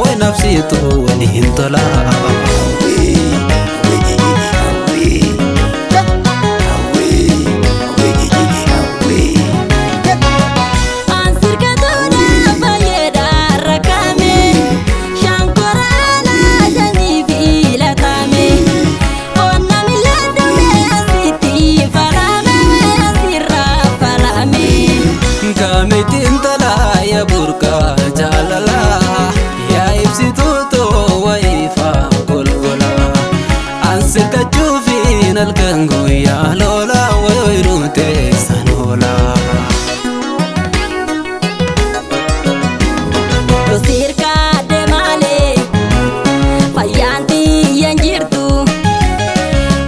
way nafsitu waliin tola. Kamitiin talaa yaa burqaa jaalalaa yaa ibsituu too ifaa golgolaa ansi kachuufiin halkan guyyaa lolaa wayiiruu teessan oolaa. Sirkaa deemaalee fayyaan tiyyaan jirtu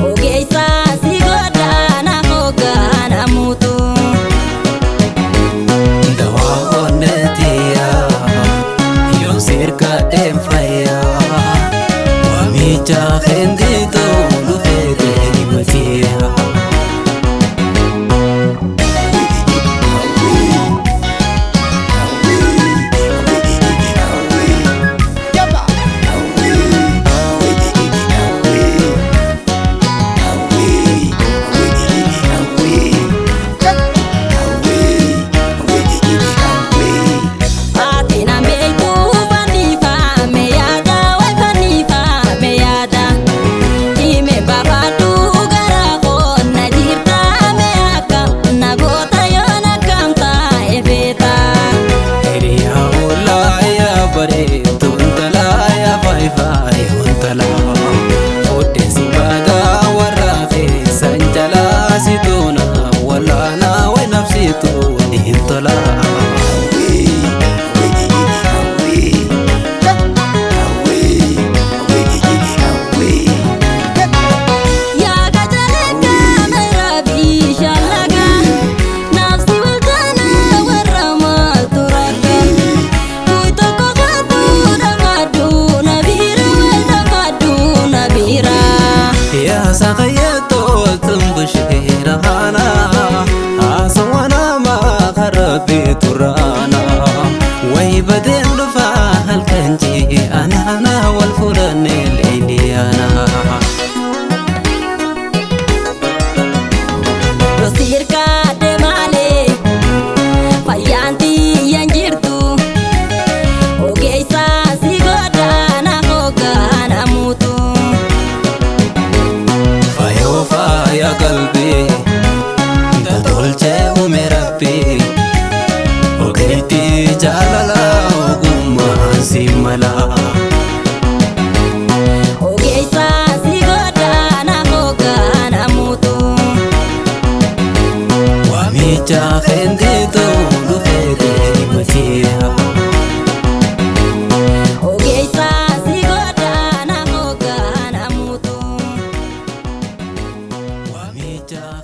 ogeessa si godhaa na hogganaa muutu. Wamicha kendito lufete nimatia. Anaana wal fuudhannee leeliyaana. Sirkaa deemaalee fayyaan tiyyaan jirtu ogeessa si godhaa na hogganaa muutu. Faayoo faaya qalbii tolchee uume rabbii ogeettii jaalala ogummaan si mala. Ogeessa si godhaa na hogganaa muutu. Wamicha kendito lufete nimatia. Ogeessa si godhaa na hogganaa muutu. Wamicha.